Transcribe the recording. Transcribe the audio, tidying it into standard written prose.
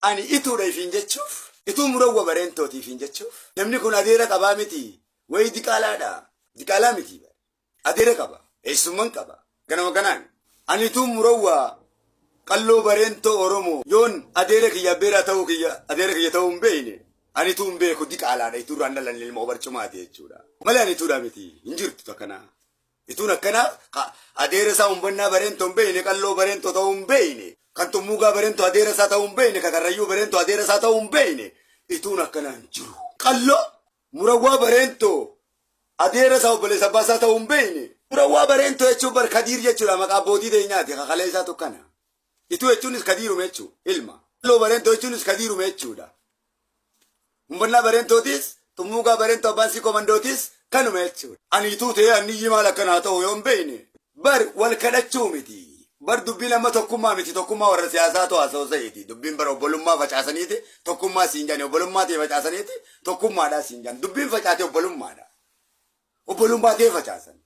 Ani Ituudha ifiin jechuuf, Ituu Murawwa Bareentooti ifiin jechuuf, namni kun adeera qabaa miti, wayi diqaalaadha. Diqaalaa miti. Adeera qaba. Eessumman qaba. Ganama kanaan. Ani Ituu Murawwa Qalloo Bareentoo Oromoo yoon adeera kiyya abbeeraa ta'uu kiyya adeera kiyya ta'uu hin beekne, ani Ituu hin beeku, diqaalaadha. Ituu irraan dhalanne, ilma barcumaati jechuudha. Malee ani Ituudha miti. Hin jirtu takkanaa. Ituun akkanaa ka adeera isaa Humbannaa Bareentoo hin beekne, Qalloo Bareentoo ta'uu hin beekne, kan Xummuugaa Bareentoo adeera isaa ta'uu hin beekne, ka Karrayyuu Bareentoo adeera isaa ta'uu hin beekne, Ituun akkanaa hin jiru. Qalloo Murawwaa Bareentoo adeera isaa, obboleessa abbaa isaa ta'uu hin beekne. Murawwaa Bareentoo jechuun bar Kadiir jechuudha, maqaa abbootii teenyaati, kakalee isaatu kana. Ituu jechuunis Kadiirume jechuudha, ilma. Qalloo Bareentoo jechuunis Kadiirume jechuudha. Humbannaa Bareentootis, Xummuugaa Bareentoo abbaan sii komandootis kanuma jechuudha. Ani Ituu ta'ee anniyyi maal akka naa ta'u yoo hin beekne, bar wal kadhachuu miti. Bar dubbiin amma tokkummaa miti, tokkummaa warra siyaasaatu haasa'u sa'eeti. Dubbiin bar obbolummaa facaasaniiti tokkummaa siin jedhani, obbolummaa ta'e facaasaniiti tokkummaadhaa siin jedhan. Dubbiin facaate obbolummaadha. Obbolummaa ta'e facaasan.